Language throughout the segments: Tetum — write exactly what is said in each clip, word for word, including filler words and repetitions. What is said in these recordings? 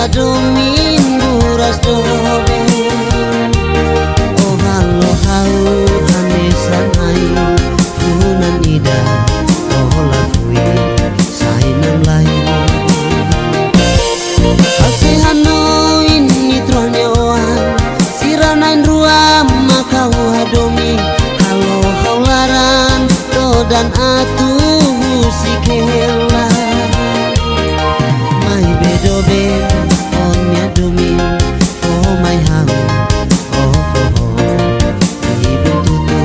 Domin buras doben. Ó halo ha'u hanesan ai funan ida, ó la fui sai namlain. Ha'u sei hanoin nia troh nia oan, sira na'in-rua mak ha'u hadomi, halo ha'u laran todan atu husik hela. Maibé doben, ó-nia domin fó mai ha'u, ó fó ho ibun tutu.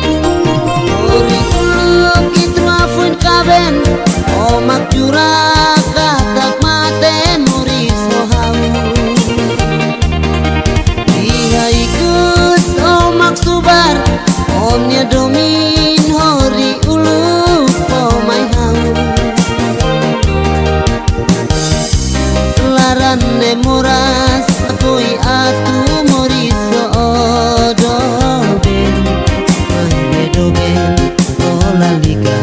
Hori uluk iha fuin kaben, ó mak jura katak mate moris ho ha'u. Iha ikus ó mak subar, ó-nia domin hori uluk fó mai ha'u. Laran ne'e moras, lakohi atu moris ho ó doben. Maibé doben, ó lalika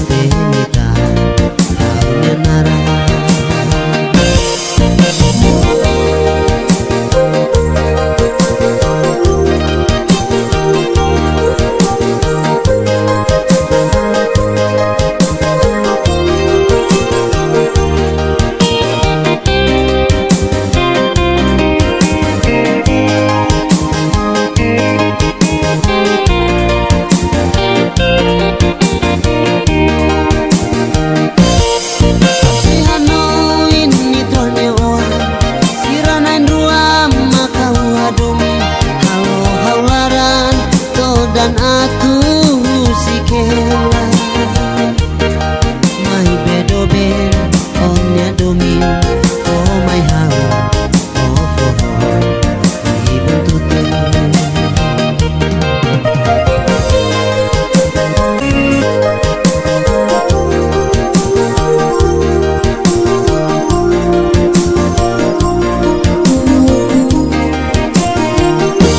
temi tan ha'u-nia naran. Ha'u sei hanoin nia troh nia oan, sira na'in-rua mak ha'u hadomi, halo ha'u laran todan atu husik hela. Maibé doben, ó-nia domin fó mai ha'u, ó fó ho ibun tutu.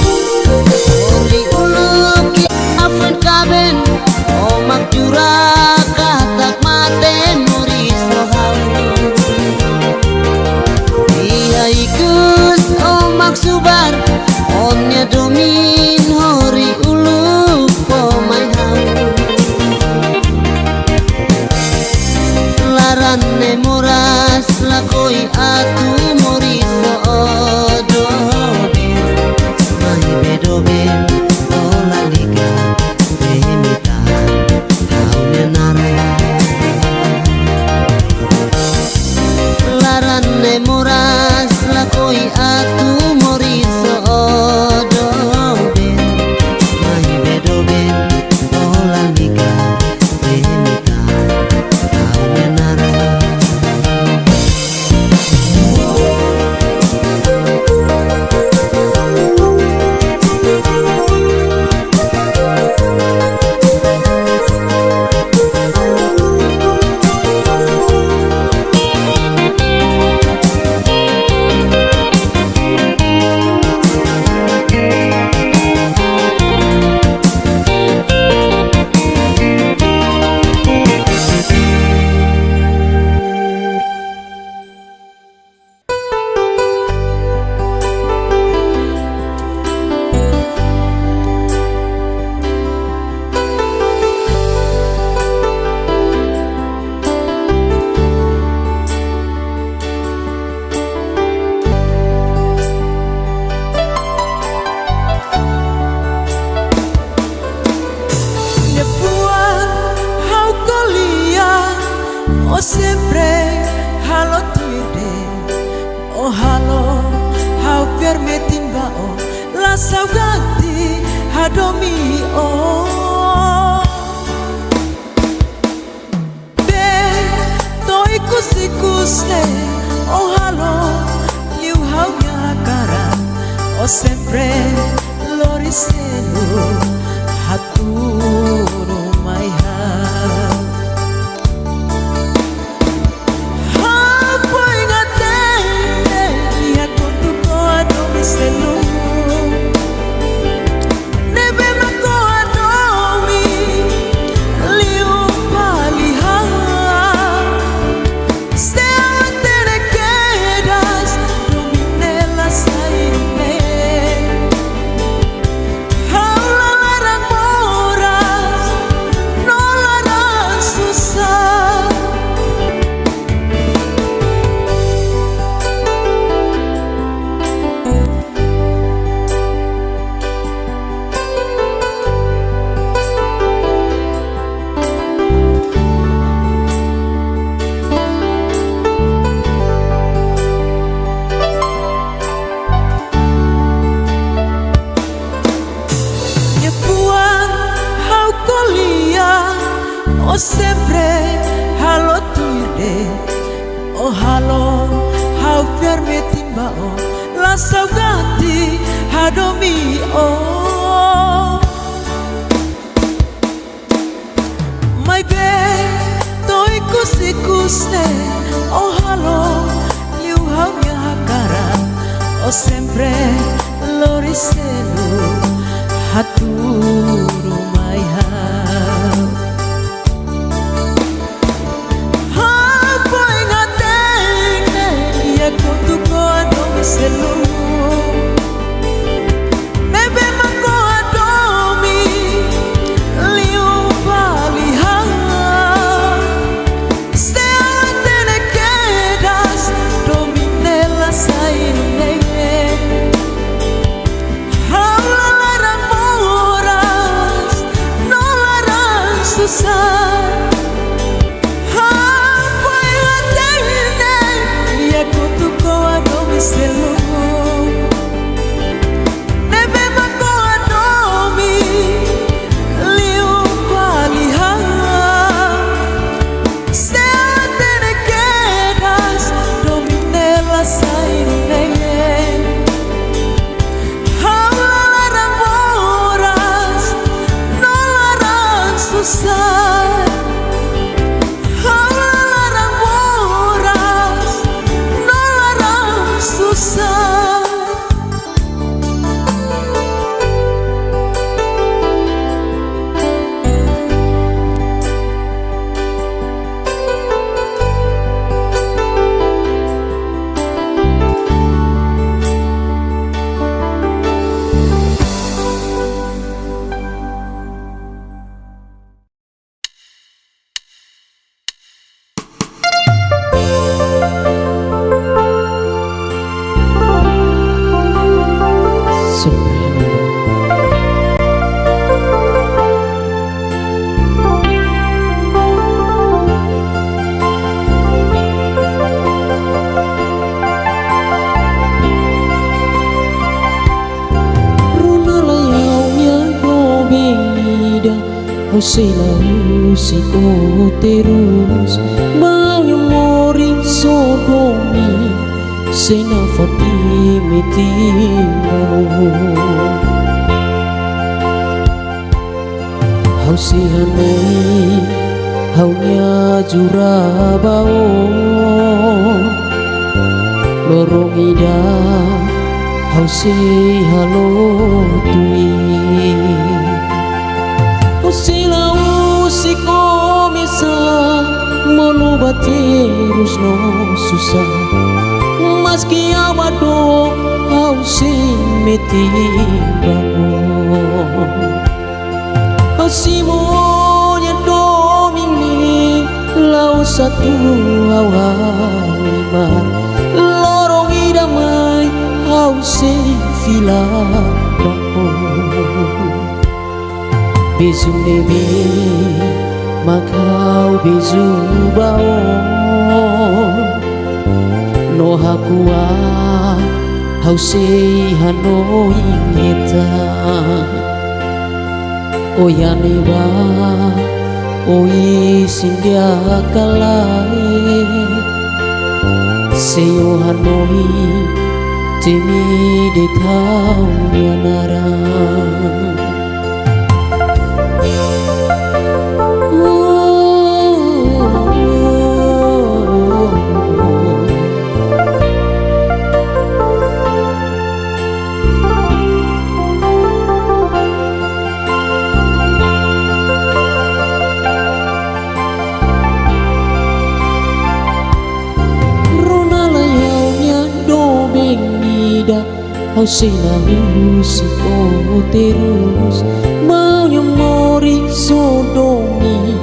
Hori uluk iha fuin kaben, ó mak jura katak mate moris ho ha'u. Iha ikus ó mak subar, ó-nia domin hori uluk fó mai ha'u. Laran ne'e moras, lakohi atu moris ho ó doben. Maibé doben, ó lalika temi tan ha'u-nia naran. Laran ne'e moras, lakohi atu moris ho ó doben. Maibé doben, ó lalika temi tan ha'u-nia naran. Ne'e buat ha'u ko'alia, ó sempre halo tuir de'it, ó halo ha'u fiar metin ba ó, la saugati hadomi ó. Be, to'o ikus-ikus ne'e ó halo liu ha'u-nia hakarak, ó sempre lori selu hatudu mai ha'u. Ha'u foin hatene, Halo, ha'u fiar metin ba ó, la saugati hadomi ó. Maibé to'o ikus-ikus ne'e ó halo liu ha'u-nia hakarak, ó sempre lori seluk hatudu mai ha'u. Ha'u foin hatene iha kotuk ó hadomi seluk. Ne'ebé mak ó hadomi liu fali ha'u. Se ha'u hatene kedas, domin ne'e la sai neen. Ha'u la laran moras, no laran susar. Ha'u foin hatene iha kotuk ó hadomi seluk. Ne'ebé mak ó hadomi liu fali ha'u. Se ha'u hatene kedas, domin ne'e la sai neen. Ha'u la laran moras, no laran susar. Ha'u la laran moras, no laran susar. Rona lai ha'u-nia doben ida, ha'u sei la husik ó terus. Ba ha'u-nia moris só domin, sei nafatin metin ba ó. Ha'u sei hanoin ha'u-nia jura ba ó. Loron ida ha'u sei halo tuir. Ha'u sei la husik ó mesak, monu ba terus no susar. Maski ha'u ba dook, ha'u sei metin ba ó. Ha'u simu ó-nia domin ne'e, la'ós atu ha'u halimar. Loron ida mai ha'u sei fila ba ó. Beizu ne'ebé mak ha'u beizu ba ó, no hakuak ha'u sei hanoin hetan. Ó iha ne'ebá, ó isin di'ak ka lae. Se ó hanoin, temi de'it ha'u-nia naran. Rona lai ha'u-nia doben ida, ha'u sei la husik ó terus. Ba ha'u-nia moris só domin,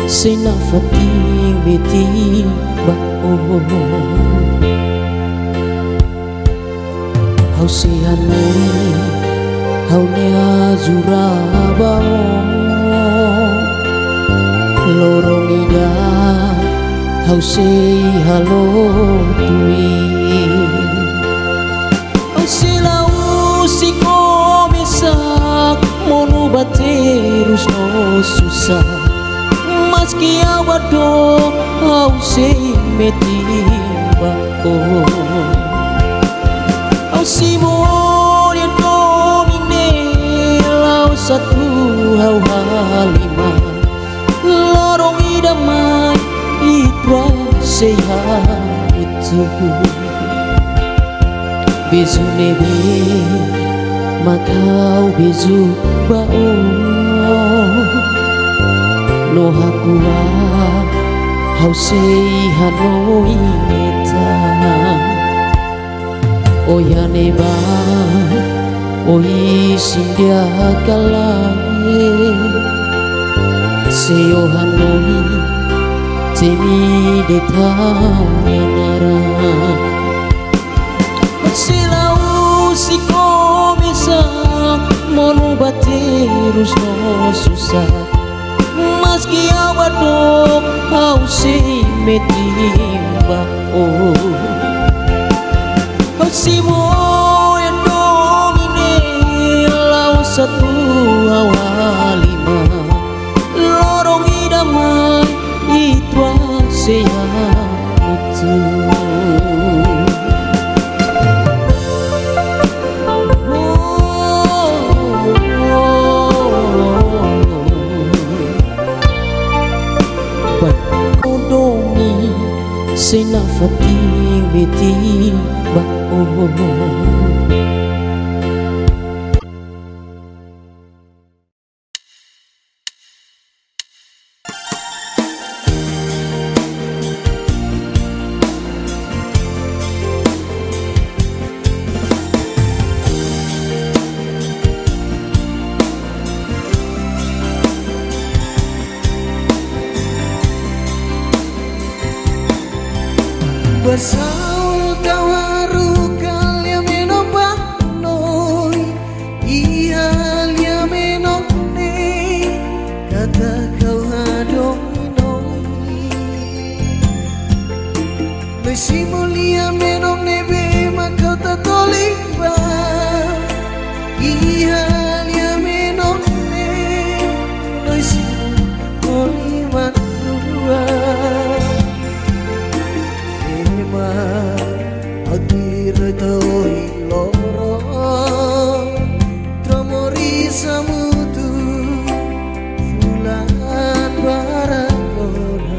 sei nafatin metin ba ó. Ha'u sei hanoin ha'u-nia jura ba ó. Loron ida ha'u sei halo tuir. Ha'u sei la husik ó mesak, monu ba terus no susar. Maski ha'u ba dook, ha'u sei metin Oh, ha'u simu ó-nia domin ne'e, la'ós atu ha'u halimar. Loron ida mai ita sei hamutuk. Beizu ne'ebé mak ha'u beizu ba ó, no hakuak ha'u sei hanoin metan. Ó iha ne'ebá, ó isin di'ak ka lae, se ó hanoin, temi de'it ha'u-nia naran. Sei la husik ó mesak, monu ba terus no susar. Maski ha'u hadook, ha'u sei metin ba ó. Ha'u simu ó-nia domin ne'e, la'ós atu ha'u halimar. Loron ida mai ita sei hamutuk. Ba ó-nia domin, sei nafatin metin ba ó. Basá ó ha'u haruka lia-menon ba noi, iha lia-menon ne'e katak ha'u hadomi noi. Noi simu lia-menon ne'ebé mak ha'u tatoli ba, iha lia-menon ne'e noi simu ho liman rua. Ema ha'u tuir ita ohin loron, tromo risa mutu fulan barak ona.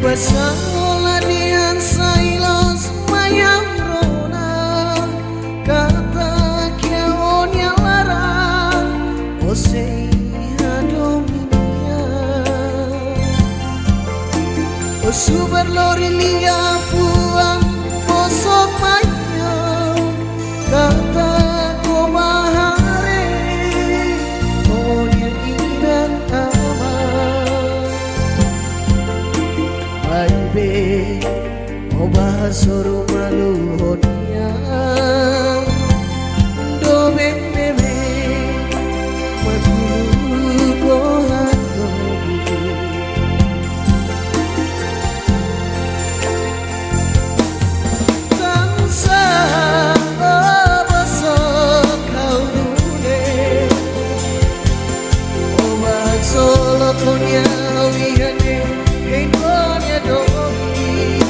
Basá ó la dehan sai loos mai ha'u rona, katak iha ó-nia laran ó sei hadomi nia. Ó subar lori liafuan bosok mai ha'u, katak ó bá haree ó-nia inan-aman. Maibé ó bá hasoru malu ho nia doben ne'ebé mak uluk ó hadomi. Tansá ó bosok ha'u nune'e, ó bá haksolok ó-nia ha'u iha ne'e, hein ó-nia domin.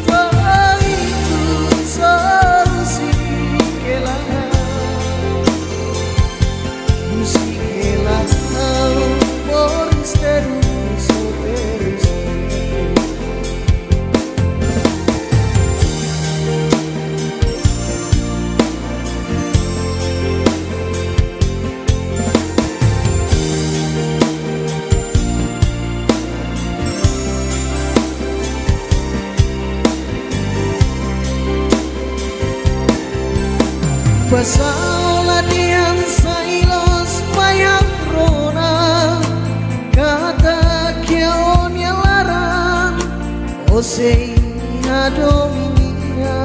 To'o ikus ó husik hela, husik hela ha'u moris terus, terus. Basá ó la dehan sai loos mai ha'u rona, katak iha ó-nia laran ó sei hadomi nia.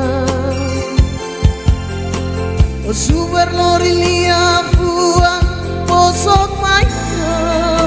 Ó subar lori liafuan bosok mai ha'u,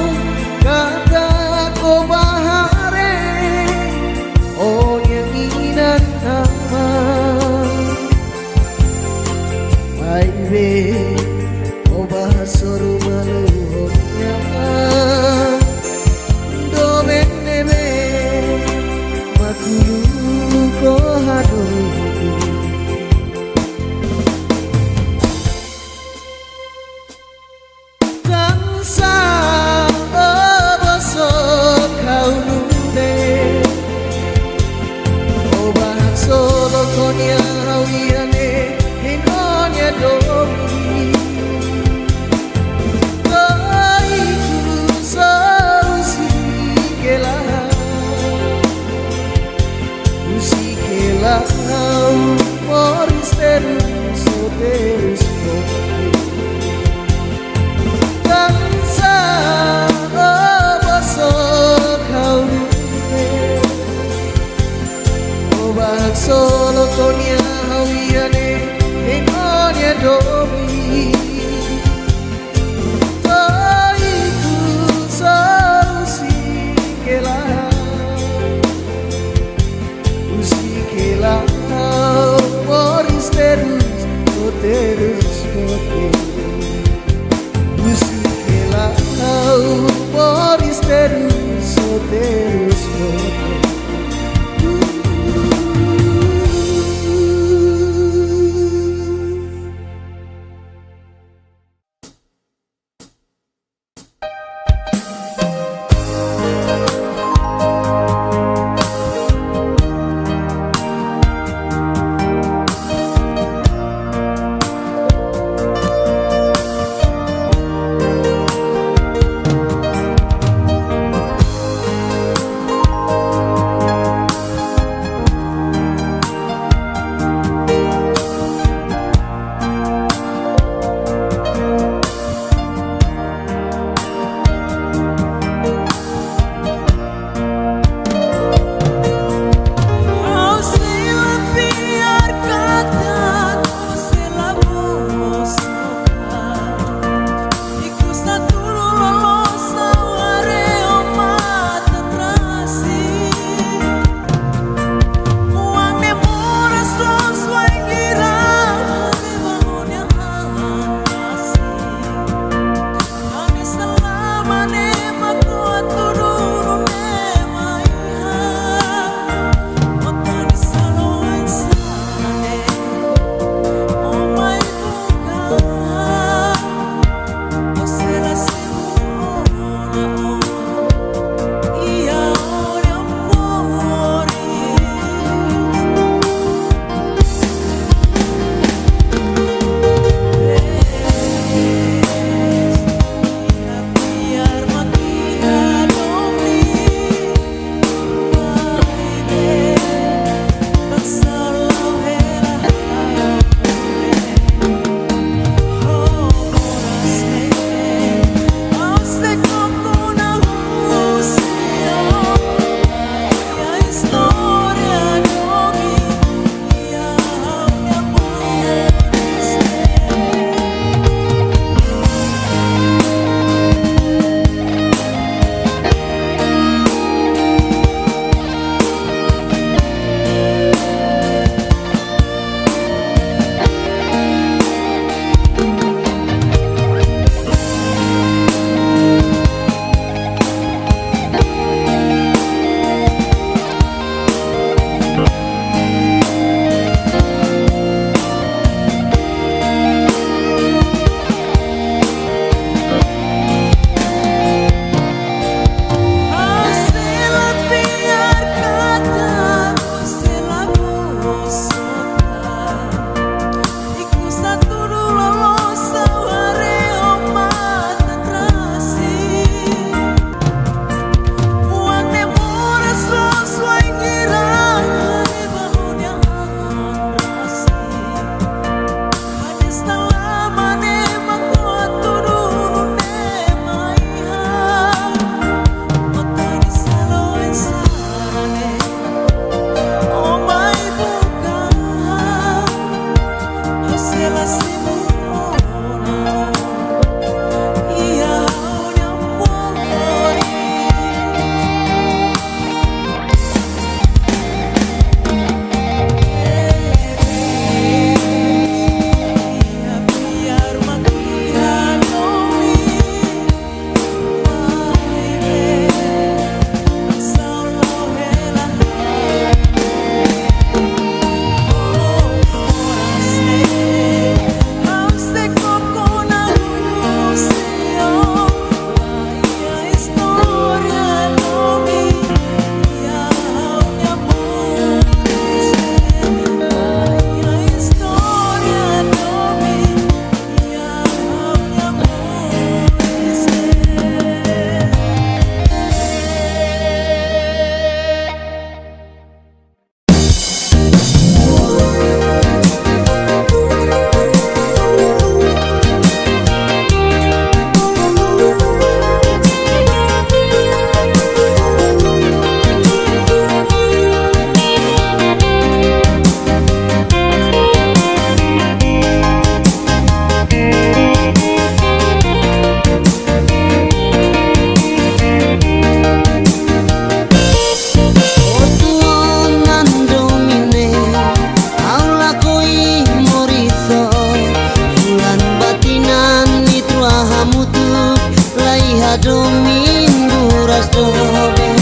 Domin buras doben.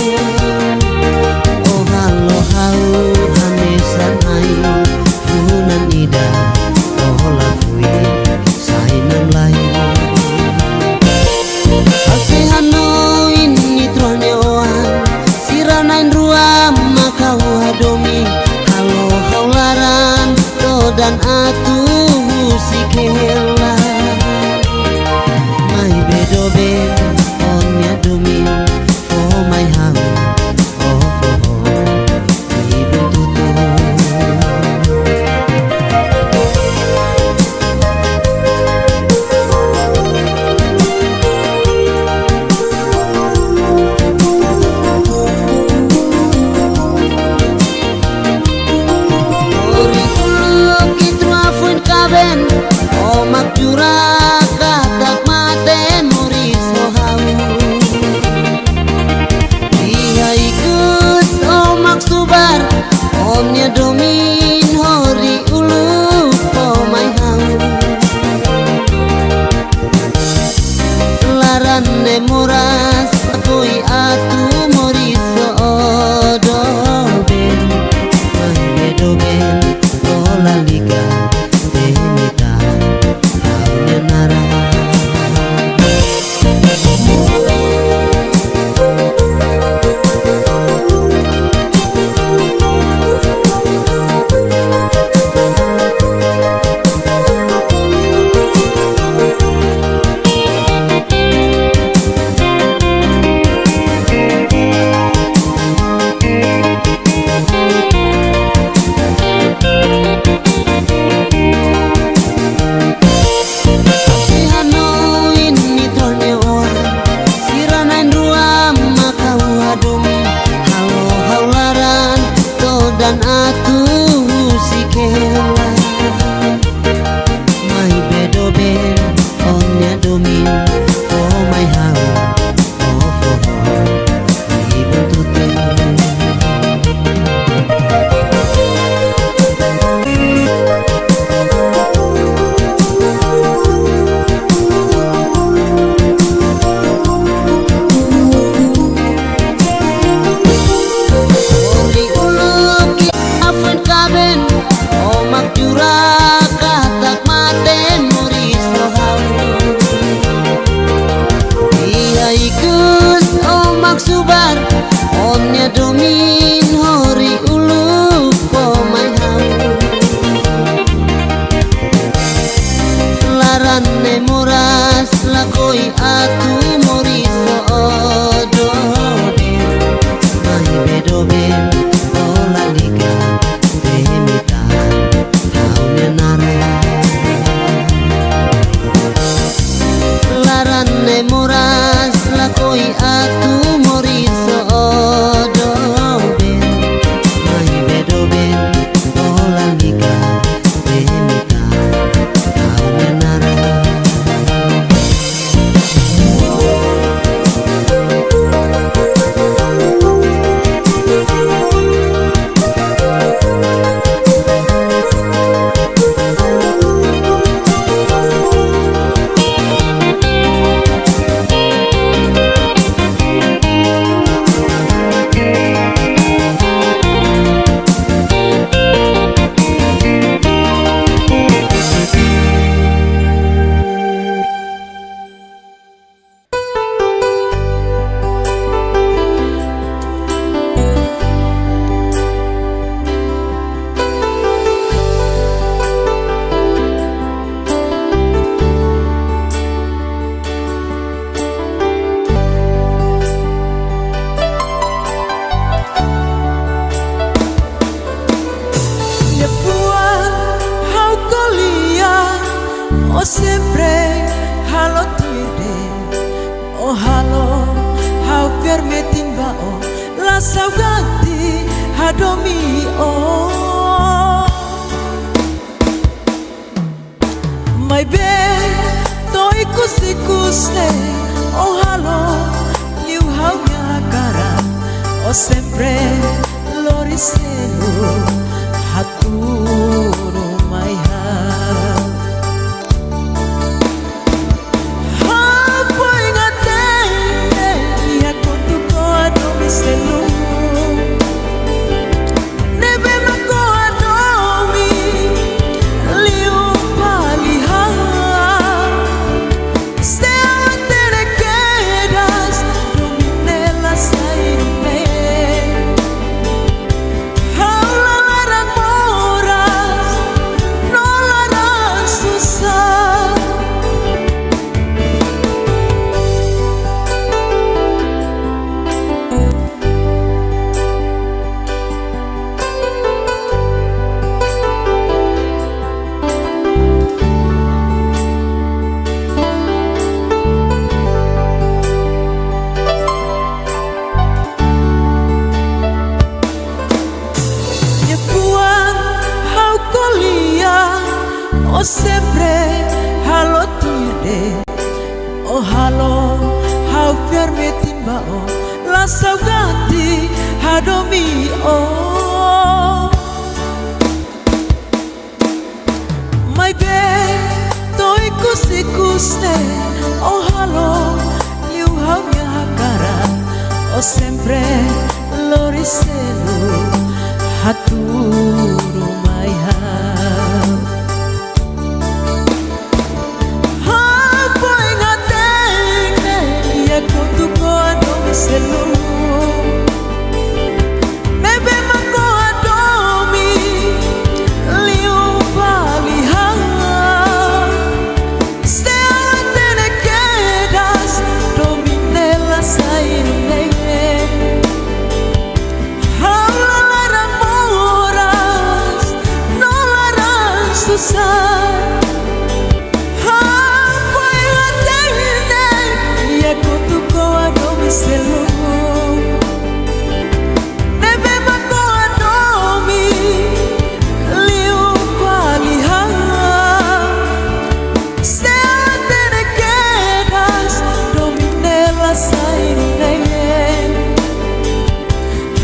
Ó halo ha'u hanesan ai funan ida, ó la fui sai namlain. Ha'u sei hanoin nia trono nia oan, sira na'in-rua mak ha'u hadomi, halo ha'u laran todan atu husik hela. Maibé doben, ó-nia domin fó mai ha'u, ó fó ho ibun tutun. Hori uluk iha rua foin kaben, ó mak jura katak mate moris ho ha'u. Iha ikus ó mak subar, ó-nia domin hori uluk fó mai ha'u. Laran ne'e moras, lakohi atu moris ho ó doben. Maibé doben, ó lalika temi tan ha'u-nia naran. Ha'u sei hanoin nia trono nia oan, sira na'in-rua mak ha'u hadomi, halo ha'u laran todan atu husik hela. Maibé doben, ó-nia domin fó mai ha'u, ó fó ho ibun tutun. Hori uluk iha rua foin kaben, ó mak jura katak mate moris ho ha'u. Iha ikus ó mak subar, ó-nia domin hori uluk fó mai ha'u. Laran ne'e moras, lakohi atu moris ho ó doben. Maibé doben, ó lalika temi tan ha'u-nia naran. Laran ne'e moras, lakohi atu moris ho ó doben. Maibé doben, ó lalika temi tan ha'u-nia naran. Depois ha'u ko'alia, ó sempre halo tuir de'it, ó halo ha'u fiar metin ba ó, la saugati hadomi ó. Maibé to'o ikus-ikus ne'e, ó halo liu ha'u-nia hakarak, ó sempre lori selu hatudu mai ha'u. Ha'u foin hatene Halo ha'u fiar metin ba ó, la saugati hadomi ó. Maibé to'o ikus-ikus ne'e ó halo liu ha'u-nia hakarak, ó sempre lori selu hatudu mai ha'u. Ha'u foin hatene iha kotuk ó hadomi seluk. Ne'ebé mak ó hadomi liu fali ha'u. Se ha'u hatene kedas, domin ne'e la sai nunei. Ha'u la laran moras, no laran susar. Ha'u foin hatene iha kotuk ó hadomi seluk. Ne'ebé mak ó hadomi liu fali ha'u. Se ha'u hatene kedas, domin ne'e la sai nunei.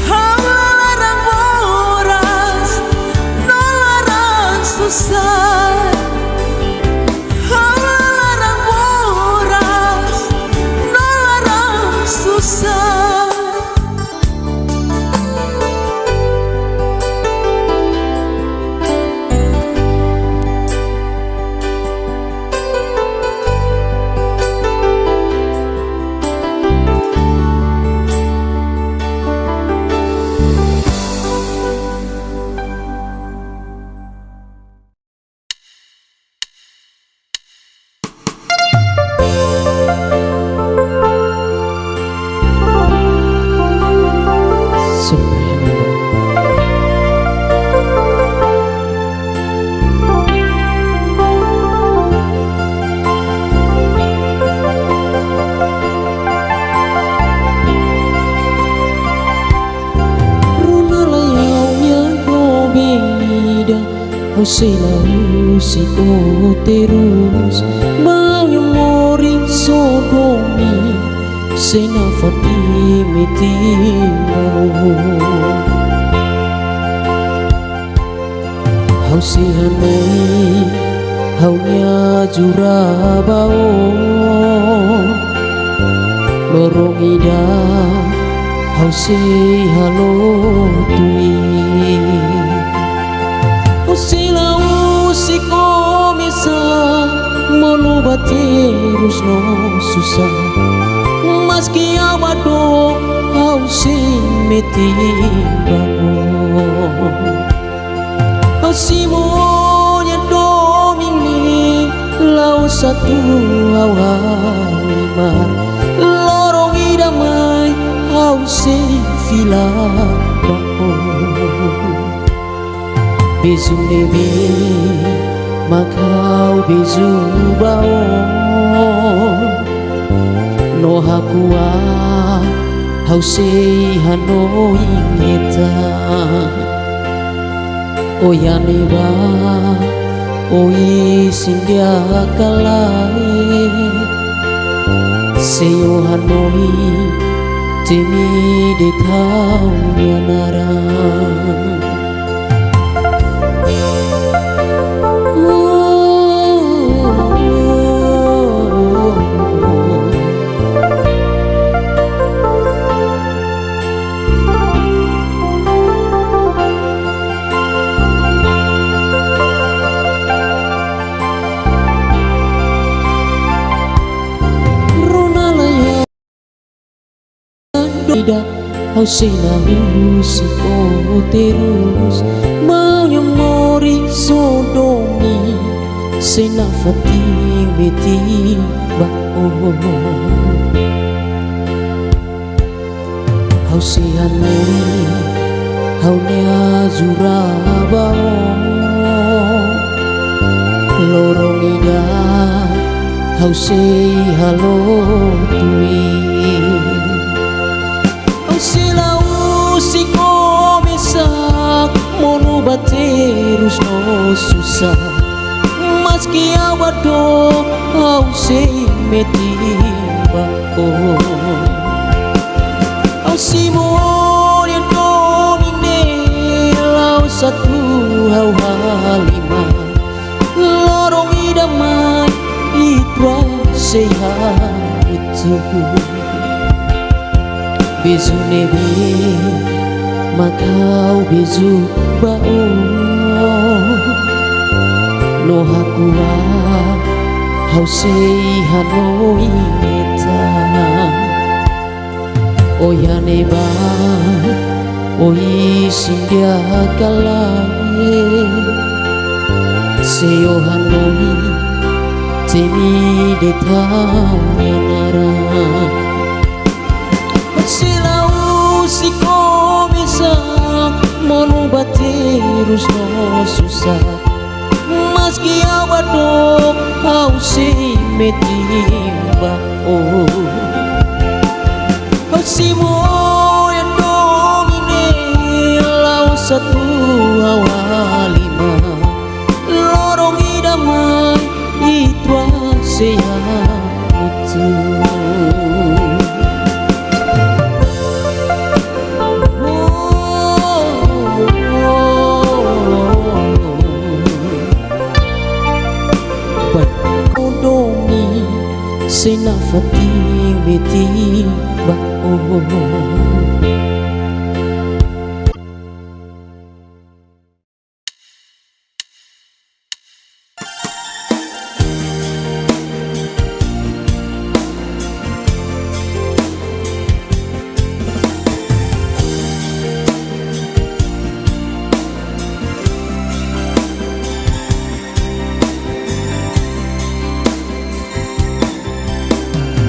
Ha'u la laran moras, no laran susar. Ha'u la laran moras, no laran susar. Rona lai ha'u-nia doben ida, ha'u sei la husik ó terus. Ba ha'u-nia moris só domin, sei nafatin metin ba ó. Ha'u sei hanoin ha'u-nia jura ba ó. Loron ida ha'u sei halo tuir. Ha'u sei la husik ó mesak, monu ba terus no susar. Maski ha'u ba dook, ha'u sei metin ba ó. Ha'u simu ó-nia domin ne'e, la'ós atu ha'u halimar. Loron ida mai ha'u sei fila ba ó. Beizu ne'ebé mak ha'u beizu ba ó, no hakuak ha'u sei hanoin hetan. Ó iha ne'ebá, ó isin di'ak ka lae. Se ó hanoin, temi de'it ha'u-nia naran. Rona lai ha'u-nia doben ida, ha'u sei la husik ó terus. Ba ha'u-nia moris só domin, sei nafatin metin ba ó. Ha'u sei hanoin ha'u-nia jura ba ó. Loron ida ha'u sei halo tuir. Ha'u sei la husik ó mesak, monu ba terus no susar. Maski ha'u ba dook, ha'u sei metin Oh, ha'u simu ó-nia domin ne'e, la'ós atu ha'u halimar. Loron ida mai ita sei hamutuk. Beizu ne'ebé mak ha'u beizu ba ó, no hakuak ha'u sei hanoin tan. Ó iha ne'ebá, ó isin di'ak ka lae, se ó hanoin, temi de'it ha'u-nia naran. Se la'ós komesa, monu ba terus no susar. Maski ha'u ba dook, ha'u sei metin ba ó. Ha'u simu ó-nia domin ne'e, la'ós atu ha'u halimar. Loron ida mai ita sei hamutuk. Ba ó-nia domin, sei nafatin metin ba ó.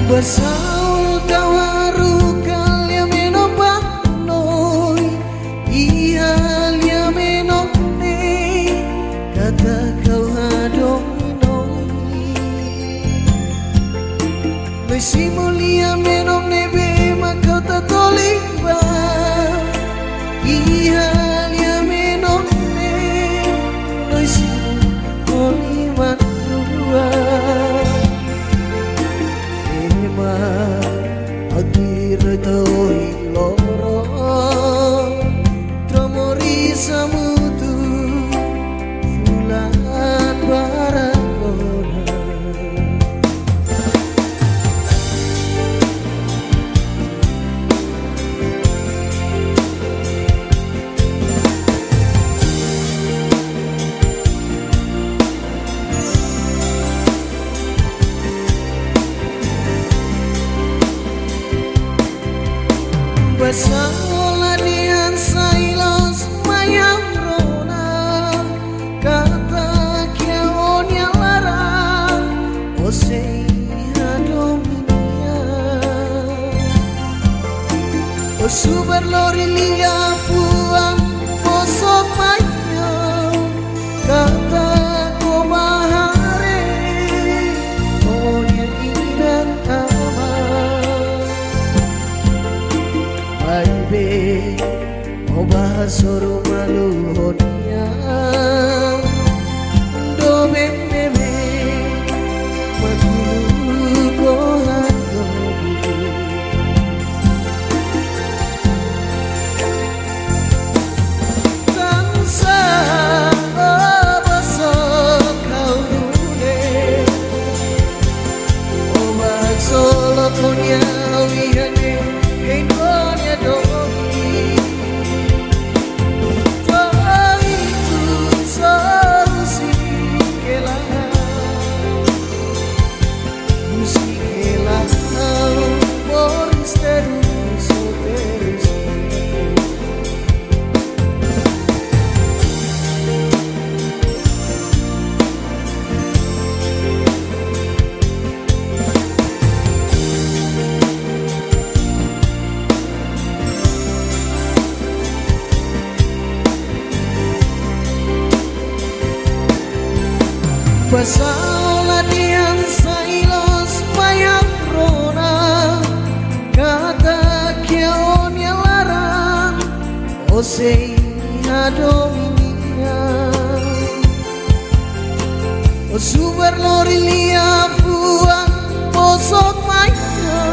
Basá ó kau haruka lia-menon ba noi, iha lia-menon ne'e katak ha'u hadomi noi. Noi simu lia-menon ne'ebé mak ha'u tatoli ba, iha lia-menon ne'e noi simu ho liman rua. Ema, ha'u tuir to'o ohin loron, tromo risa mutu, fulan barak ona. Basá ó la dehan sai loos mai ha'u rona, katak iha ó-nia laran ó sei hadomi nia. Ó subar lori liafuan bosok mai ha'u, katak ó bá haree ó-nia inan-aman. Maibé ó bá hasoru malu ho nia, doben ne'ebé mak uluk ó hadomi. Tansá ó bosok ha'u nune'e, ó bá haksolok ó-nia, ha'u iha ne'e hein ó-nia domin. To'o ikus ó husik hela, husik hela ha'u, moris terus, terus. Basá ó la dehan sai loos mai ha'u rona, katak iha ó-nia laran ó sei hadomi nia. Ó subar lori liafuan bosok mai ha'u,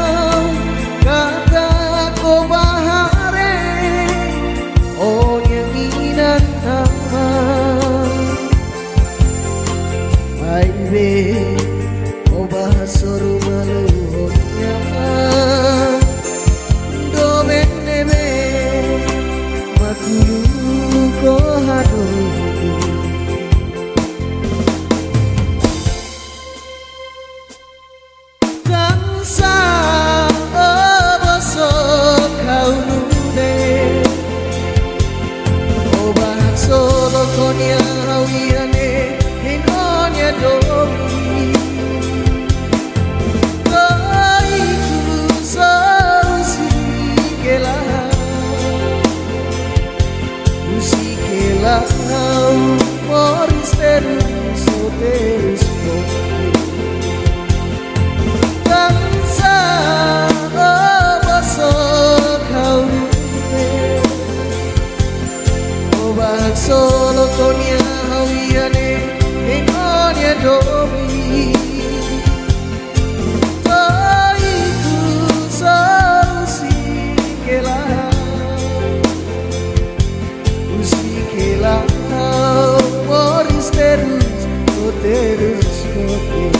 terus poder.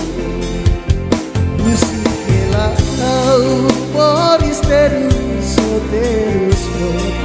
Música lá, o povo terus, terus poder.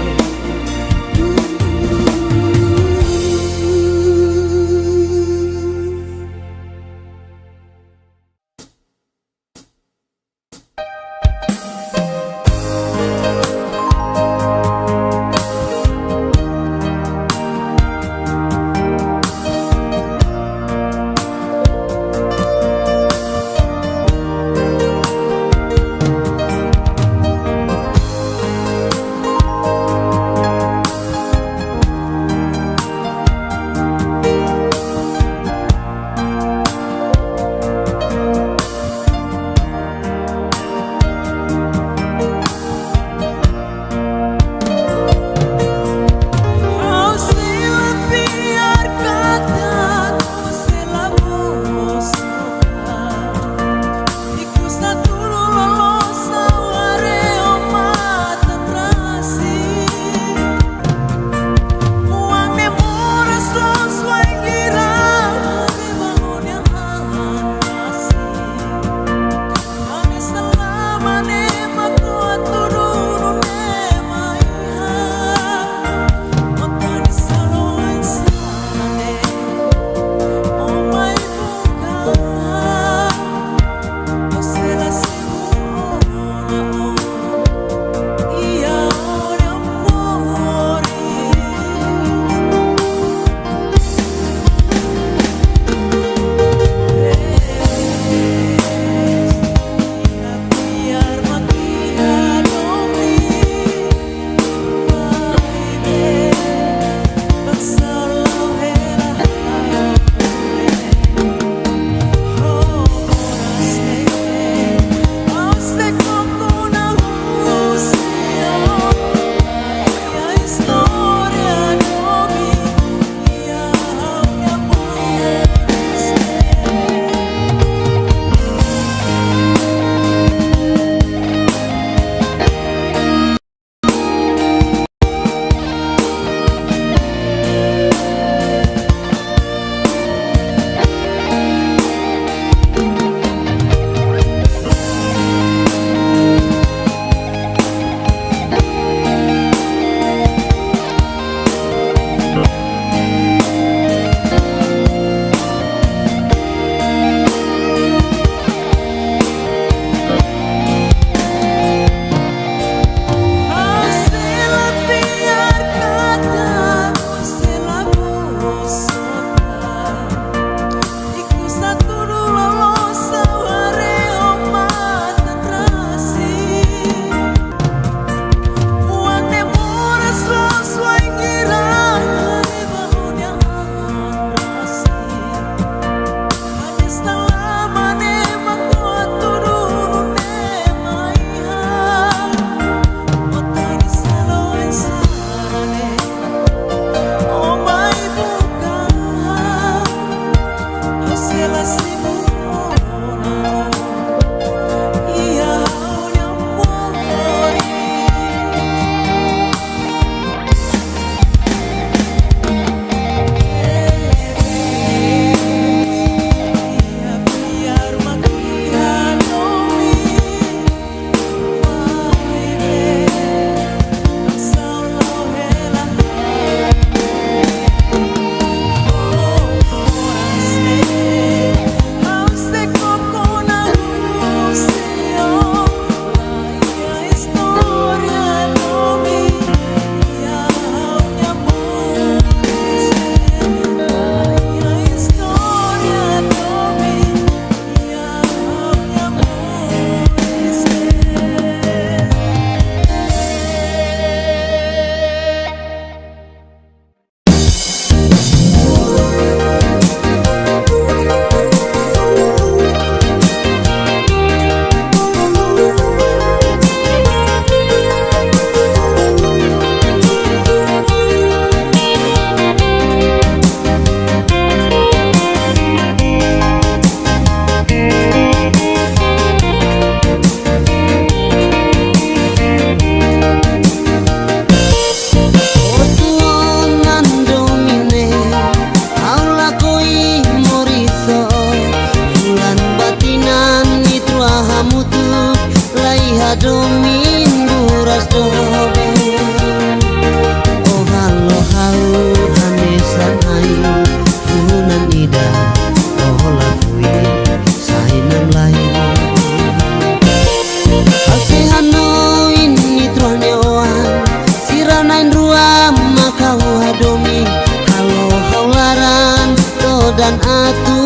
Todan atu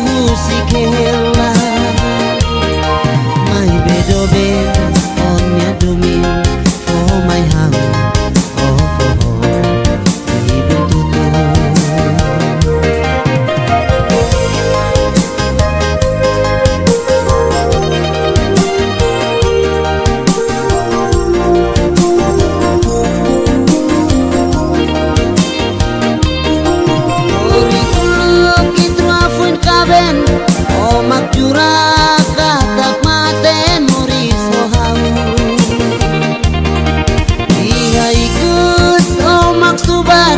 husik hela. Maibé doben, ó-nia domin fó mai ha'u, ó foho ibun tutu. Hori uluk iha rua foin kaben, ó mak jura katak mate moris ho ha'u. Iha ikus ó mak subar,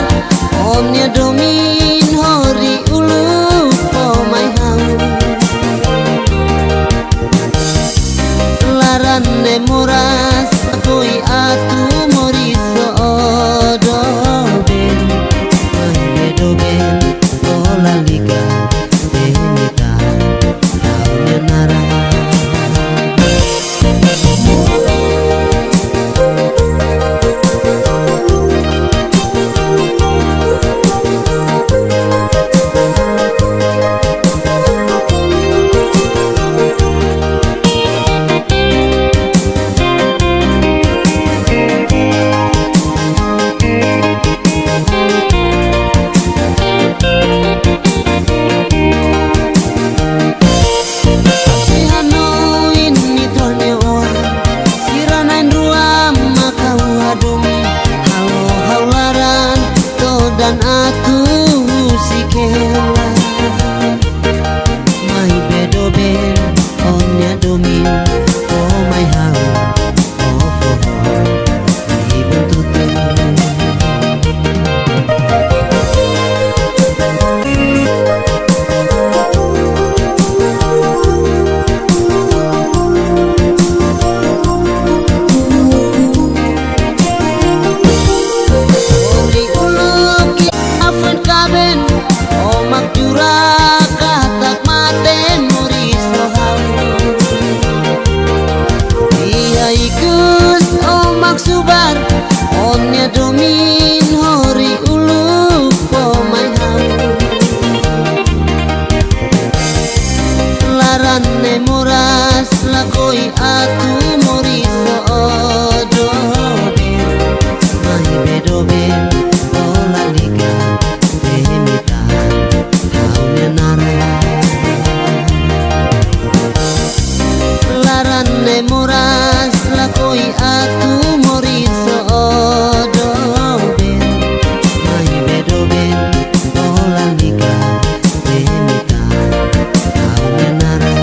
ó-nia domin hori uluk fó mai ha'u. Laran ne'e moras, lakohi atu moris ho ó doben. Maibé doben, ó lalika, temi tan ha'u-nia naran. Sei hanoin ita-nia oan, sira na'in-rua mak ha'u hadomi, halo ha'u laran todan atu husik hela. Maibé doben, ó-nia domin fó mai ha'u, ó foho ibun tutu. Hori uluk iha rua foin kaben, ó mak jura katak mate moris ho ha'u. Iha ikus ó mak subar, ó-nia domin hori uluk fó mai ha'u. Laran ne'e moras, lakohi atu moris ho ó doben. Maibé doben, ó lalika, temi tan ha'u-nia naran. Laran ne'e moras, lakohi atu moris ho ó doben. Maibé doben, ó lalika, temi tan ha'u-nia naran.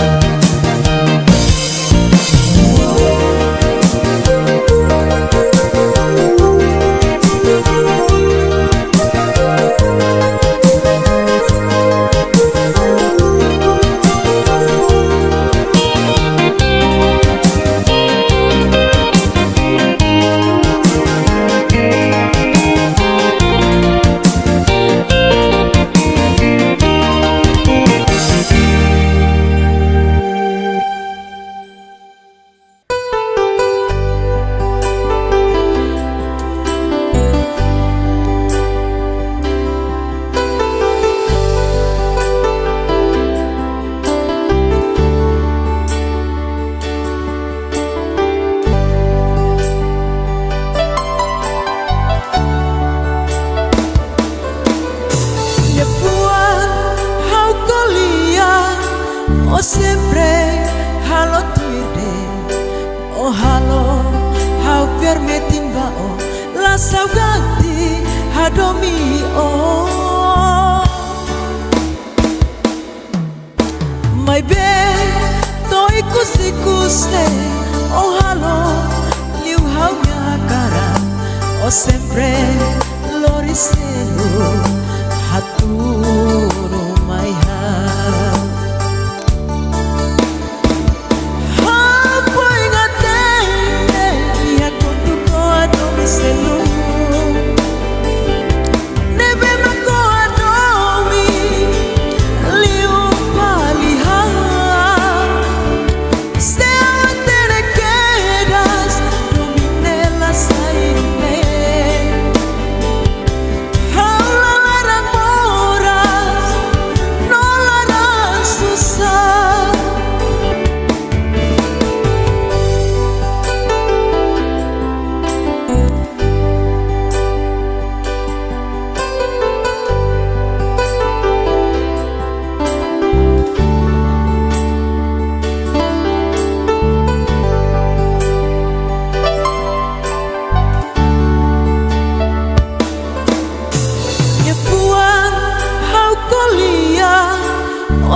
Liafuan ha'u ko'alia, ó sempre halo tuir de'it. Ó halo ha'u fiar metin ba ó, la saugati hadomi ó. Maibé to'o ikus-ikus ne'e ó halo liu ha'u-nia hakarak, ó sempre lori selu hatudu mai ha'u. Ha'u foin hatene iha kontu ho hadomi seluk. Ne'ebé mak ó hadomi liu fali ha'u. Se ha'u hatene kedas, domin ne'e la sai ne'e.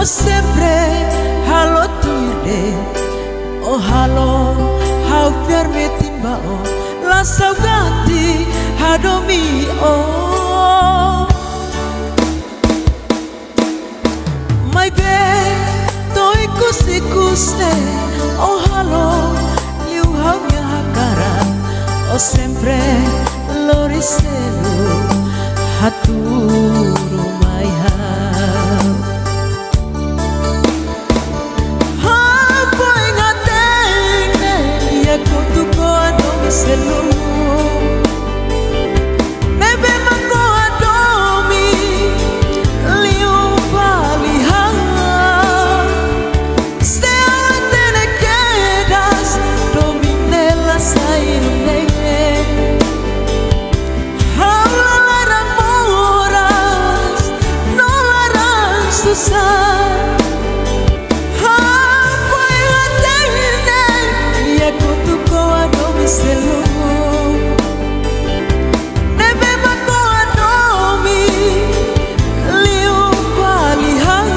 Sempre halo tuir de'it, ó halo ha'u fiar metin ba ó, la saugati hadomi ó. Maibé to'o ikus-ikus ne'e, ó halo liu ha'u-nia hakarak, ó sempre lori selu hatudu mai ha'u. Ha'u foin hatene iha kotuk ó hadomi seluk, ne'ebé mak ó hadomi liu fali ha'u. Se ha'u hatene kedas domin ne'e la sai nunei, ha'u la laran moras, no laran susar. Ha'u foin hatene iha kotuk ó hadomi seluk, ne'ebé mak ó hadomi liu fali ha'u.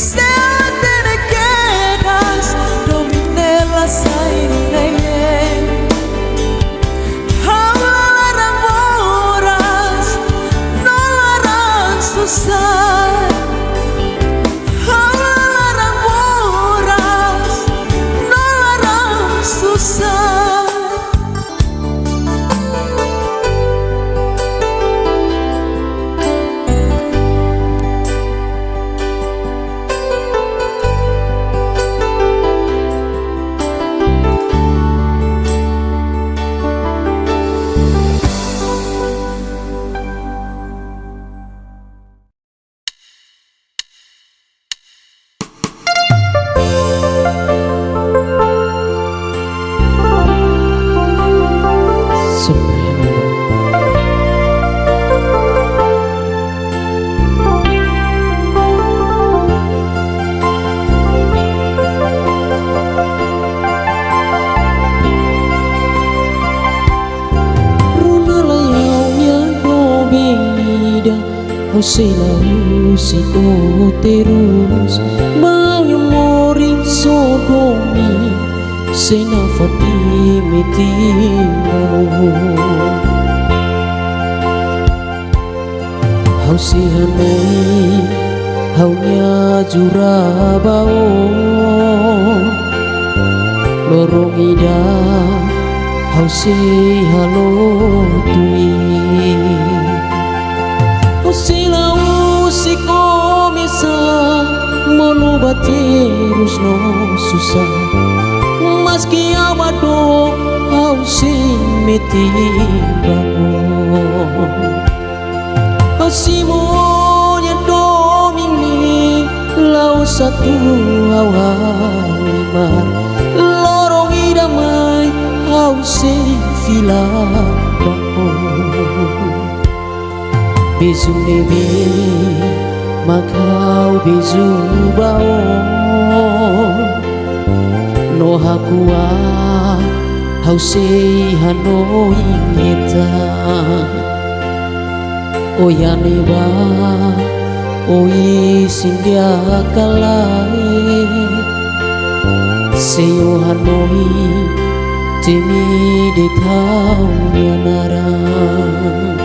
Se ha'u hatene kedas domin ne'e la sai nunei, ha'u la laran moras, no laran susar. Ha'u la laran moras, no laran susar. Rona lai ha'u-nia doben ida, ha'u sei la husik ó terus, ba ha'u-nia moris ó domin, sei nafatin metin ba ó. Ha'u sei hanoin ha'u-nia jura ba ó, loron ida ha'u sei halo tuir. Ha'u sei la husik ó mesak, monu ba terus no susar. Maski ha'u ba dook, ha'u sei metin ba ó. Ha'u simu ó-nia domin ne'e, la'ós atu ha'u halimar. Loron ida mai ha'u sei fila ba ó. Beiju ne'ebé mak ha'u beiju ba ó, no hakuak ha'u sei hanoin hetan. Ó iha ne'ebá, ó isin di'ak ka lae, sei ó hanoin temi de'it ha'u-nia naran.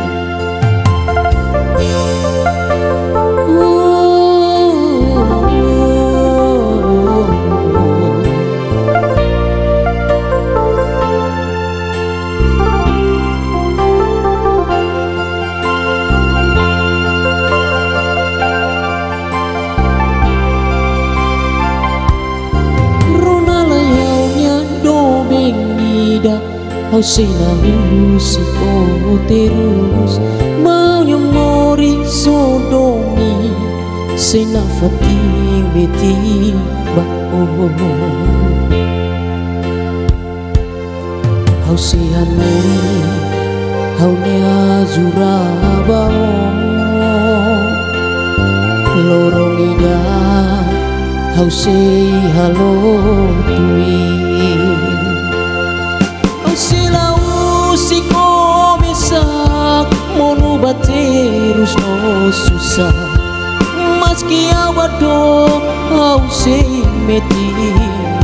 Rona lai ha'u-nia doben ida, ha'u sei la husik ó terus, ba ha'u-nia moris ó domin, sei nafatin metin ba ó. Ha'u sei hanoin ha'u-nia jura ba ó, loron ida ha'u sei halo tuir. Ha'u sei la husik ó mesak, monu ba terus no susar. Mas Ke ha'u ba dook, ha'u sei metin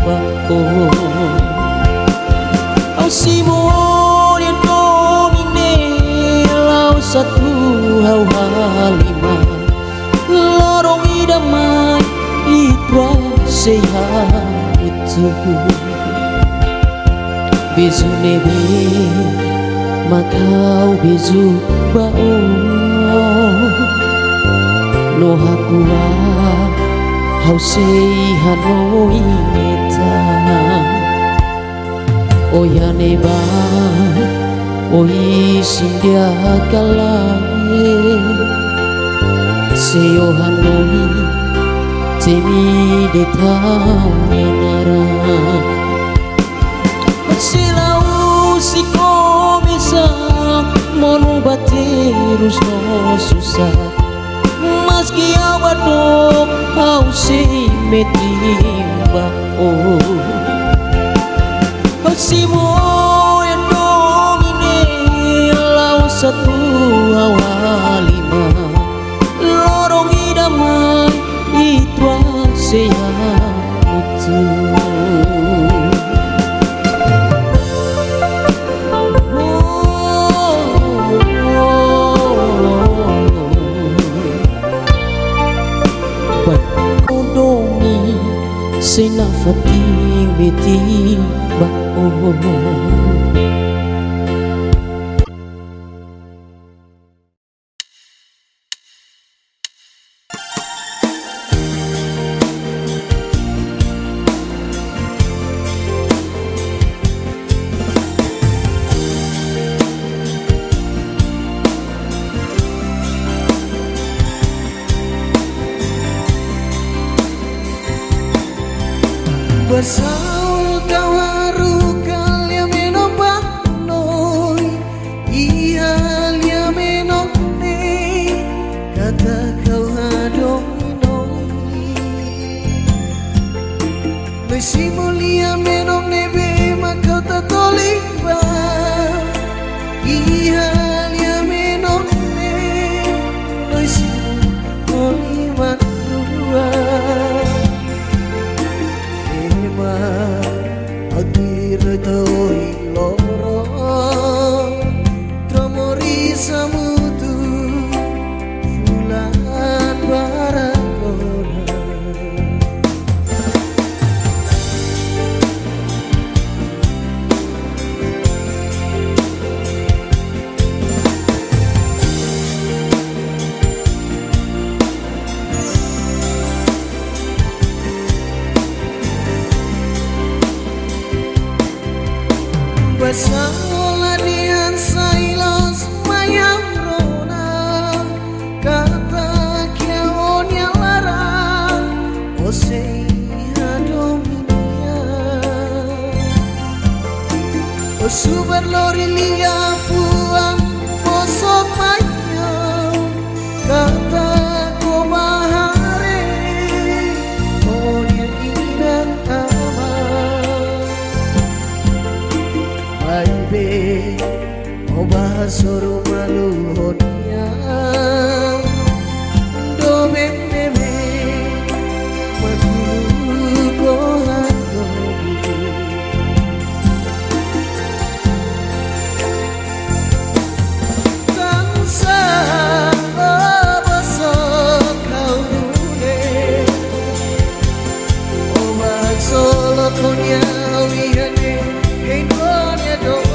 ba ó. Ha'u simu ó-nia domin ne'e, la'ós atu ha'u halimar. Loron ida mai, ita sei hamutuk. Beizu ne'ebé mak ha'u beizu ba ó, no hakuak ha'u sei hanoin tan. Ó iha ne'ebá, ó isin di'ak ka lae, se ó hanoin, temi de'it ha'u-nia naran. Se la husi komesa, monu ba terus no susar. Maske ha'u ba dook, ha'u sei metin ba ó. Ha'u simu ó-nia domin ne'e, la'ós atu ha'u halimar. Loron ida mai, ita sei hamutuk. Ba ó domin, sei nafatin metin ba ó. Basá ó kau haruka lia-menon ba noi, iha lia-menon ne'e katak ha'u hadomi noi. Noi simu lia-menon ne'ebé mak ha'u tatoli ba. Iha lia-menon ne'e, noi simu ho liman rua. Ema, ha'u tuir to'o ohin loron, to'o moris hamutuk, fulan barak ona. Basá ó la dehan sai loos mai ha'u rona, katak iha ó-nia laran, ó sei hadomi nia. Ó subar lori liafuan, ó só mai ha'u, katak ó bá haree ó-nia inan-aman. Maibé ó bá hasoru malu ho nia doben ne'ebé mak uluk ó hadomi. Tansá ó bá hasoru ha'u nune'e, ó bá hasoru ha'u-nia, ha'u iha ne'e, hein ó-nia domin.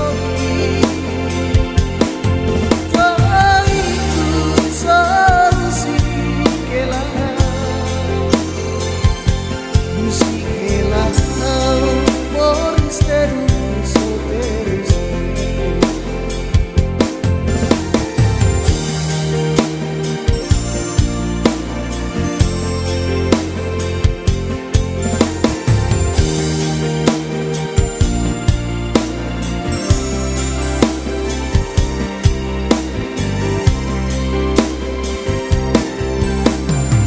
To'o ikus ó husik hela, husik hela ha'u, moris terus, terus.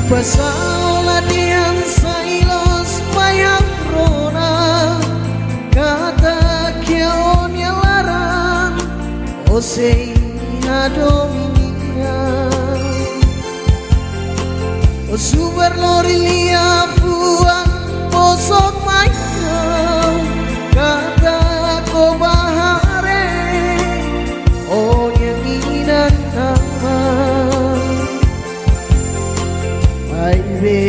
Basá ó la dehan sai loos mai ha'u rona, katak iha ó-nia laran, ó sei hadomi nia. O super lori liafuan bosok mai ha'u, katak o bá haree o-nia inan-aman. Maibé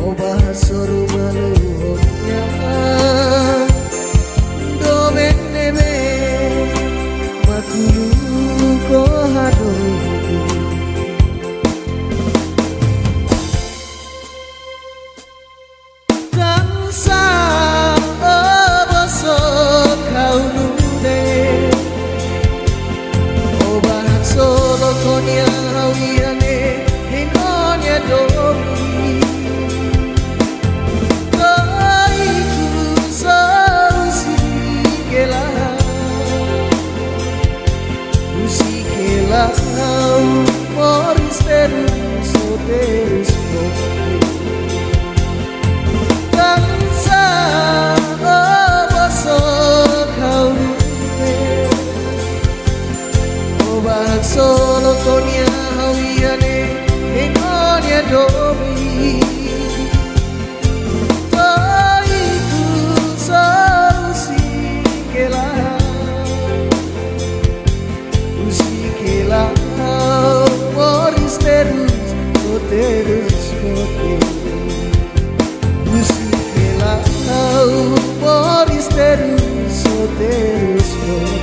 o bá hasoru malu ho nia. Doben ne'ebé mak uluk o hadomi. Tansá o bosok ha'u nune'e, o bá haksolok ho nia ha'u iha ne'e, hein o-nia domin. To'o ikus ha'u husik hela, husik hela ha'u moris terus, terus foti. Tansá o bosok ha'u nune'e, o bá haksolok ho nia ha'u iha ne'e, hein o-nia domin. To'o ikus ha'u husik hela, husik hela ha'u moris terus, terus foti. Husik hela ha'u moris terus, terus foti.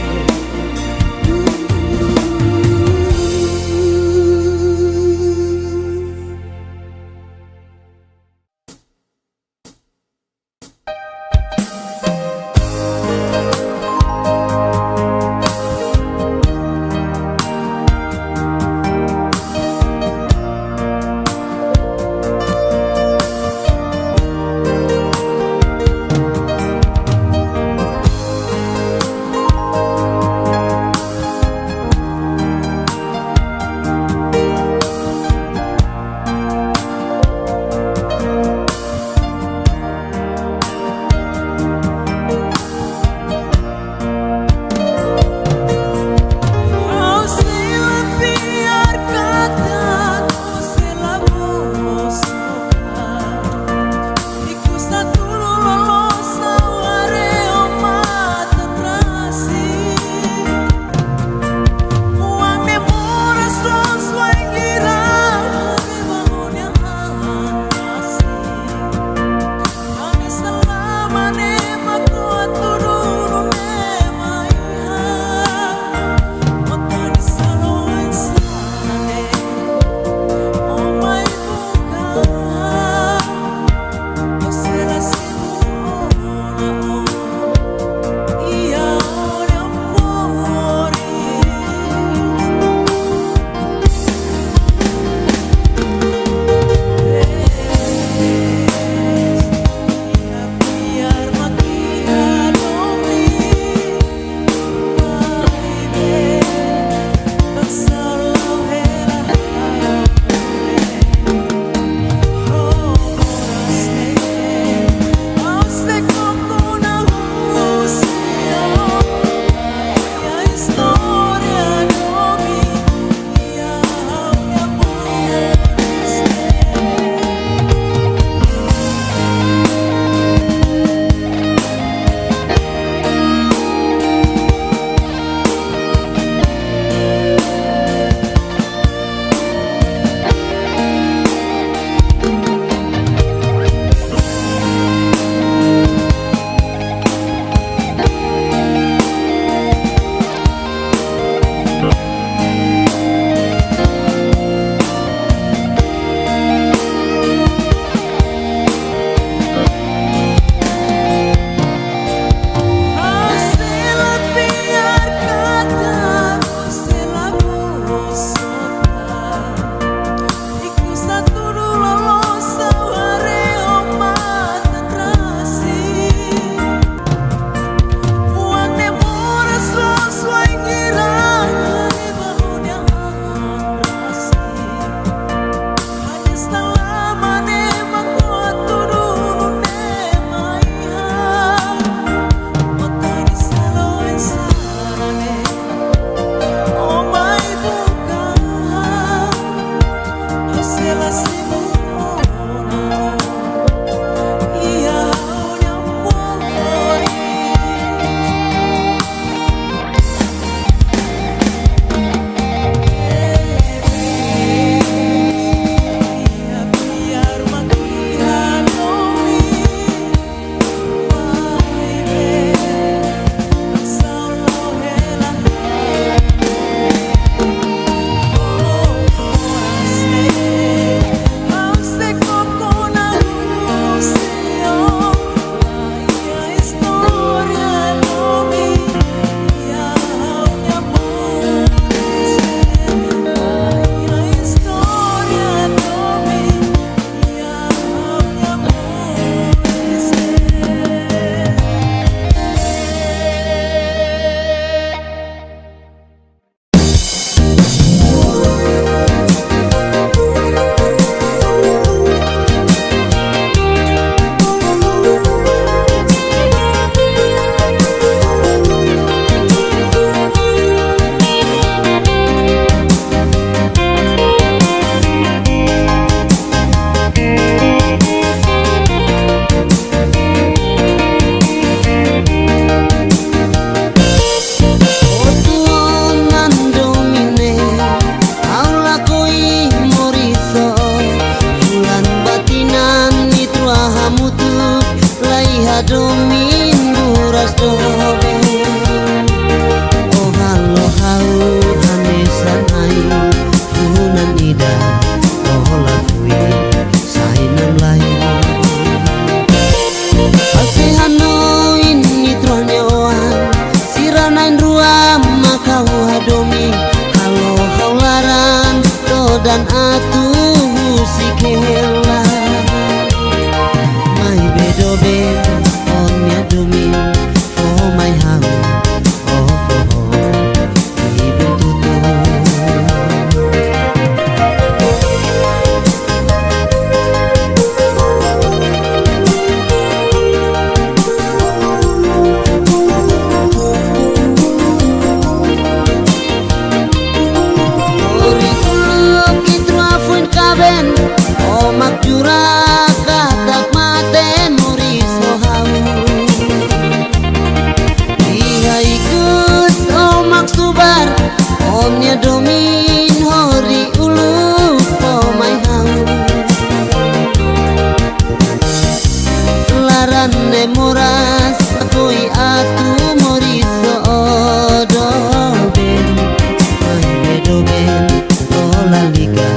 Domin hori uluk fó mai ha'u. Laran ne'e moras lakohi atu moris ho ó doben. Maibé doben, ó lalika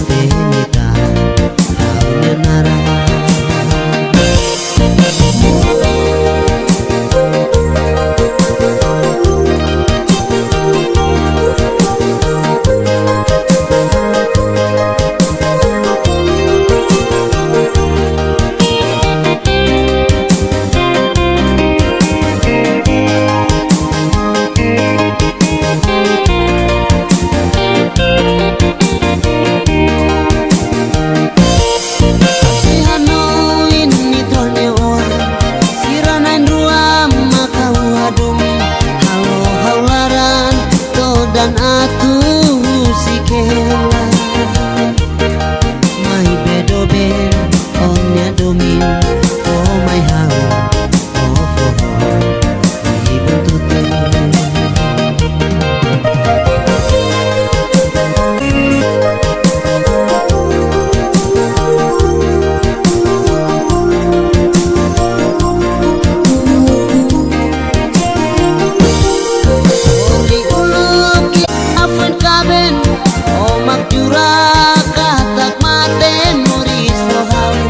temi tan ha'u-nia naran. Sei hanoin ita-nia oan, sira na'in-rua mak ha'u hadomi, halo ha'u laran, todan atu husik hela. Maibé doben, ó-nia domin fó mai ha'u, ó fó ho ibun tutu. Hori uluk iha foin kaben, ó mak jura katak mate moris ho ha'u.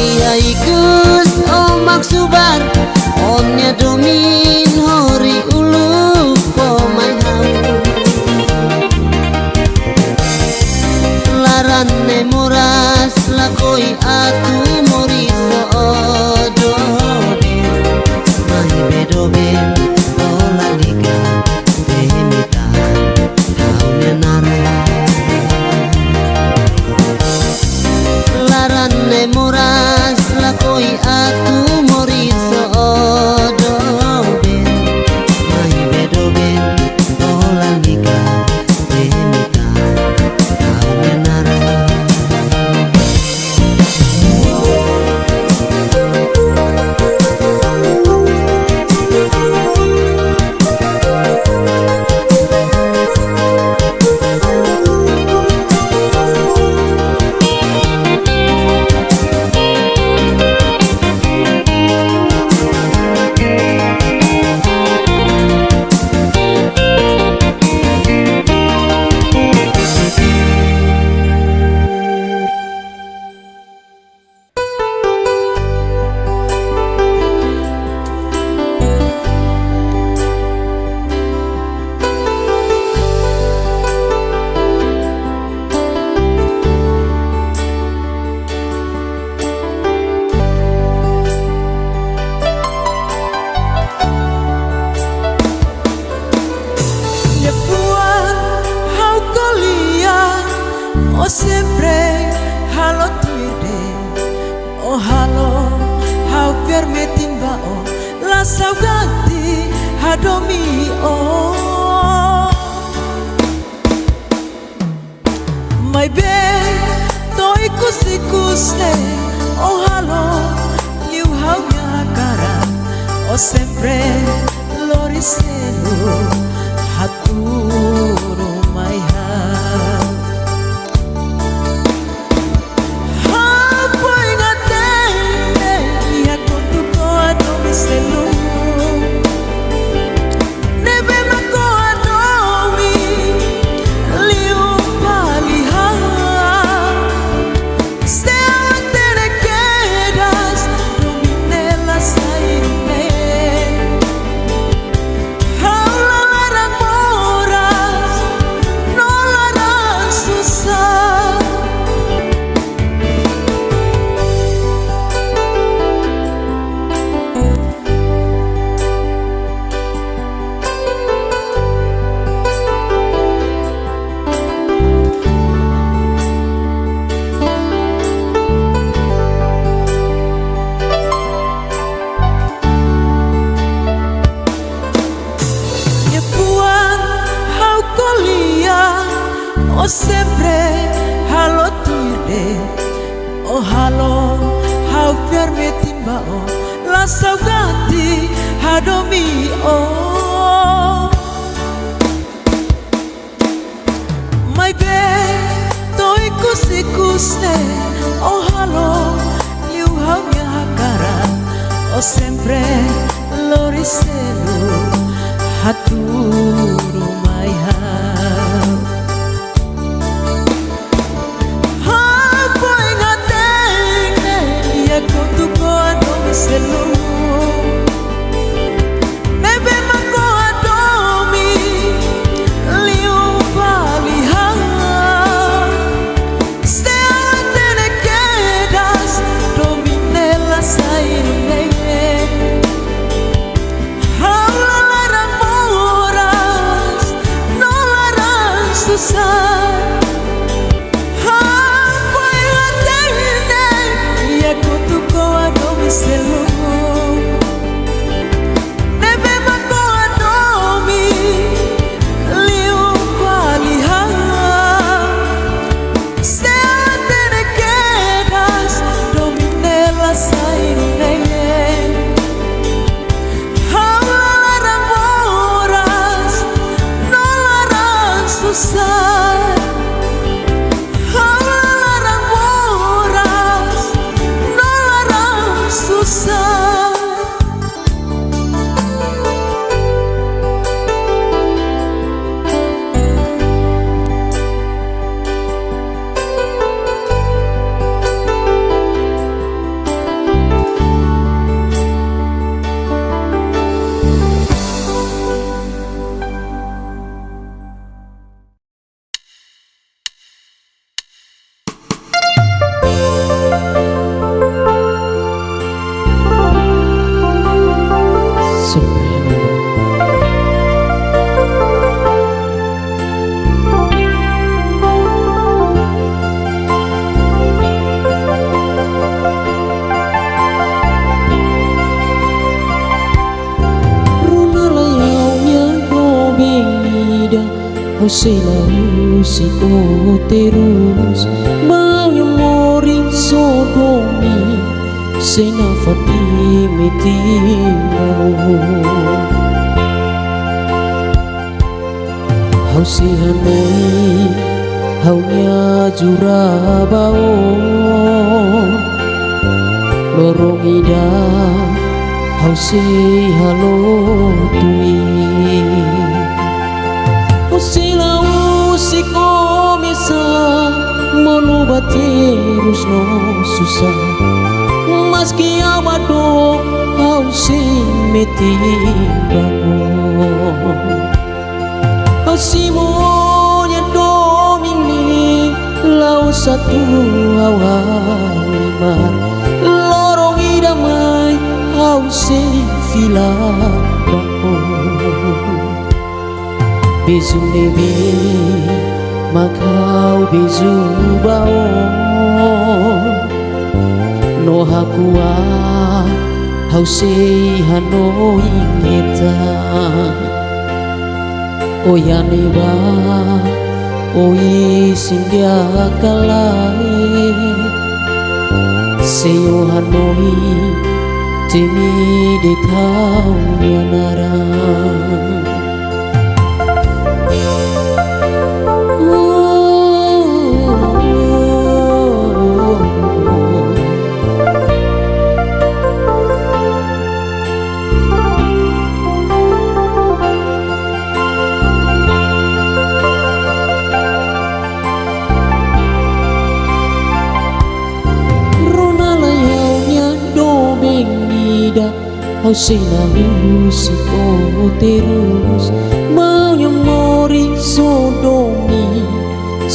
Iha ikus ó mak subar, ó-nia domin hori uluk fó mai ha'u. Laran ne'e moras lakohi atu moris ho ó doben. Maibé doben, ó lalika temi tan ha'u-nia naran. Laran ne'e moras lakohi atu moris ho ó doben. Maibé doben, ó lalika temi tan ha'u-nia naran. Depois ha'u ko'alia, ó sempre halo tuir de'it. Ó halo ha'u fiar metin ba ó, la saugati hadomi ó. Maibé to'o ikus-ikus ne'e ó halo liu ha'u-nia hakarak, ó sempre lori selu hatudu mai ha'u. Ha'u foin hatene iha kontu ko'a domin seluk ne'ebé mak ó hadomi liu fali ha'u. Se ha'u hatene kedas domin ne'e la sai ne'e, ha'u la laran moras, no laran susar. Depois ha'u ko'alia, ó sempre halo tuir de'it. Ó halo ha'u fiar metin ba ó, la saugati hadomi ó. hatudu mai ha'u. Ha'u foin hatene iha kotuk ho hadomi seluk. Ne'ebé mak ho hadomi liu fali ha'u. Se ha'u hatene kedas, domin ne'e la sai nune'e. Ha'u la laran moras, no laran susar. Ha'u foin hatene iha kotuk ho hadomi seluk. Ne'ebé mak ho hadomi liu fali ha'u. Se ha'u hatene kedas, domin ne'e la sai nune'e. Ha'u la laran moras, no laran susar. Ha'u la laran moras, no laran susar. Rona lai ha'u-nia doben ida, ha'u sei la husik ó terus. Ba ha'u-nia moris ó domin, sei nafatin metin ba ó. Ha'u sei hanoin ha'u-nia jura ba ó. Loron ida ha'u sei halo tuir. Ha'u sei la husik ó mesak, monu ba terus no susar. Maski ha'u ba dook, ha'u sei metin ba ó. Ha'u simu ó-nia domin ne'e, la'ós atu ha'u halimar. Loron ida mai, ha'u sei fila ba ó. Beizu ne'ebé mak ha'u beizu ba ó, no hakuak ha'u sei hanoin hetan. Ó iha ne'ebá, ó isin di'ak ka lae. Se ó hanoin, temi de'it ha'u-nia naran. Rona lai ha'u-nia doben ida, ha'u sei la husik ó terus. Ba ha'u-nia moris ó domin,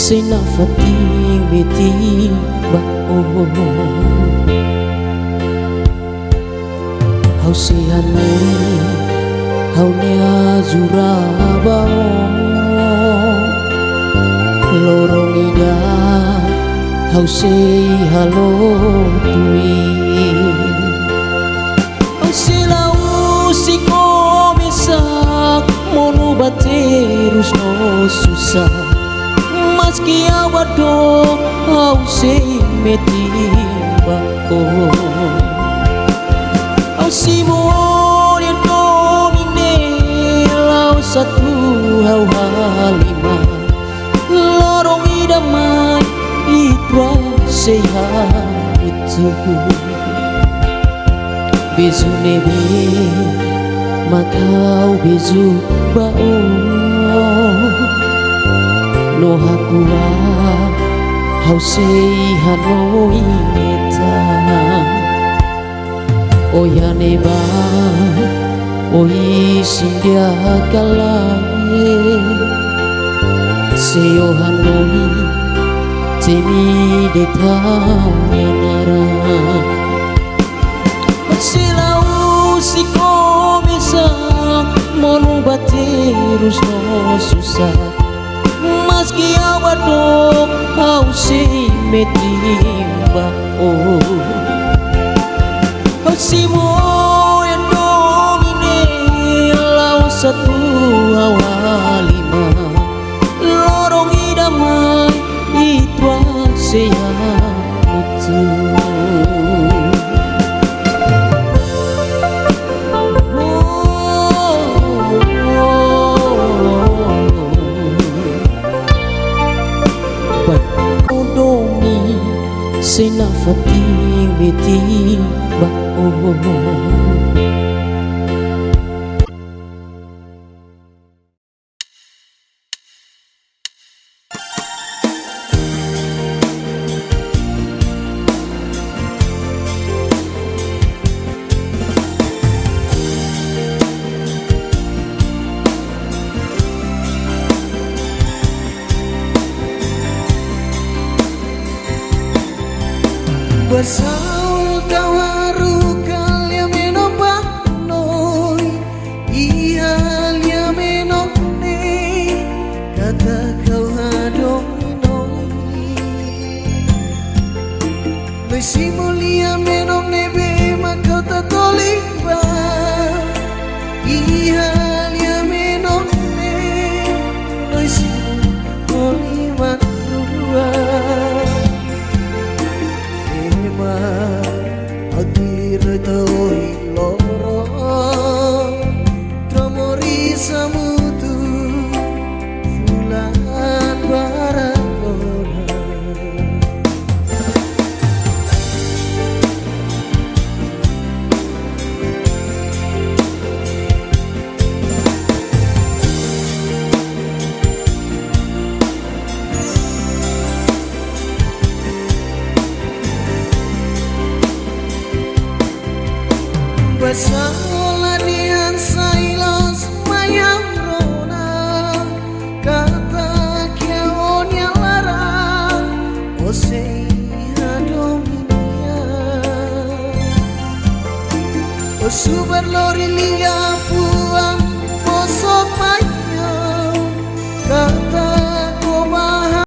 sei nafatin metin ba ó. Ha'u sei hanoin ha'u-nia jura ba ó. Loron ida ha'u sei halo tuir. Ha'u sei la husik ó mesak, monu ba terus no susar. Maski ha'u ba dook, ha'u sei metin ba ó. Ha'u simu ó-nia domin ne'e, la'ós atu ha'u halimar. Loron ida mai, ita sei hamutuk. Beizu ne'ebé Mak ha'u beijo ba ó, no hakuak ha'u sei hanoin metan. Ó iha ne'ebá, ó isin di'ak ka lae, se ó hanoin, temi de'it ha'u-nia naran. Sei la husik ó mesak, monu ba terus no susar. Maski ha'u ba dook, ha'u sei metin ba ó. Ha'u simu ó iha domin ne'e, la'ós atu ha'u halimar. Loron ida mai, ita sei hamutuk. Ba ó domin, sei nafatin metin ba ó. Ba saul kau haruka liafuan ba noi, iha liafuan ne'e katak ha'u hadomi noi. Noi simu liafuan ne'ebé mak ha'u tatoli ba, iha liafuan ne'e, noi simu liafuan rua. Ema, ha'u tuir ita ohin loron, tama risa hamutuk, fulan barak ona. Ba saul la dehan sai loos mai ha'u rona, katak iha ó-nia laran, ó sei hadomi nia. Ó subar lori liafuan, ó sopa mai ha'u, ka